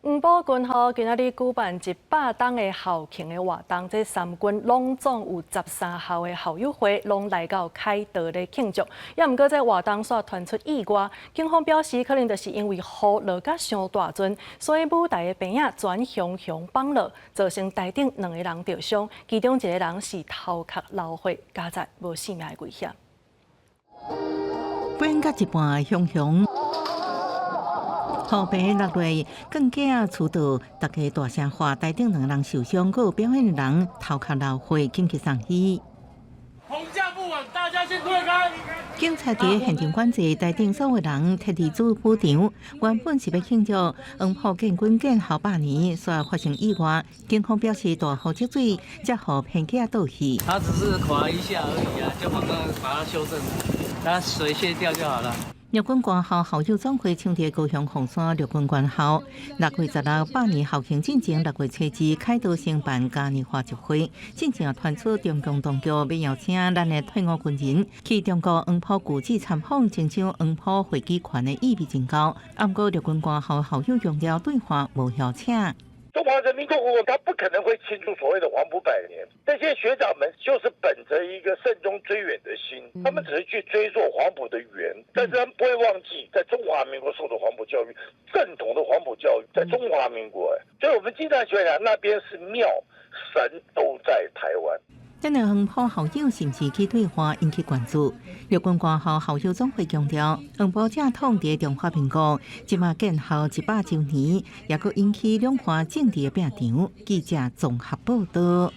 黃埔軍校今仔日舉辦100冬的校慶的活動，這三軍攏總有13校的校友會攏來到啟德咧慶祝。也毋過這活動煞傳出意外，警方表示可能就是因為雨落甲傷大陣，所以舞台的棚仔全雄雄放落，造成台頂兩個人著傷，其中一個人是頭殼流血，佳哉無性命的危險。變甲一半雄雄。雨棚落落，更加出道，大家大聲喊，台頂兩個人受傷，閣有表演的人頭殼流血，緊急送醫。棚架不穩，大家先退開。警察佇現場管制，台頂所有人撤離主舞場。原本是欲慶祝黃埔建軍建校百年，煞發生意外。警方表示大雨積水，才予棚架倒去。他只是垮一下而已啊，就馬上把它修正，讓水泄掉就好了。陸軍官校校友總會唱佇高雄鳳山陸軍官校，6月16百年校慶進前，6月初二啟德承辦嘉年華集會，進前傳出中共當局欲邀請咱的退伍軍人去中國黃埔舊址參訪，爭搶黃埔會議權的意味真高。毋過陸軍官校校友強調對話無邀請。中華人民共和國，他不可能會慶祝所謂的黃埔百年。這些學長們就是本着一個慎終追遠的心，他們只是去追溯黃埔的源，但是他們不會忘記在中華民國受的黃埔教育，正統的黃埔教育在中華民國。所以我們經常喜歡講，那邊是廟，神都在台灣。這個黃埔校友是毋是去對話引起關注？陸軍官校校友總會強調，黃埔正統佇中華民國，這馬建校100週年，也閣引起兩岸政治的拼場。記者綜合報道。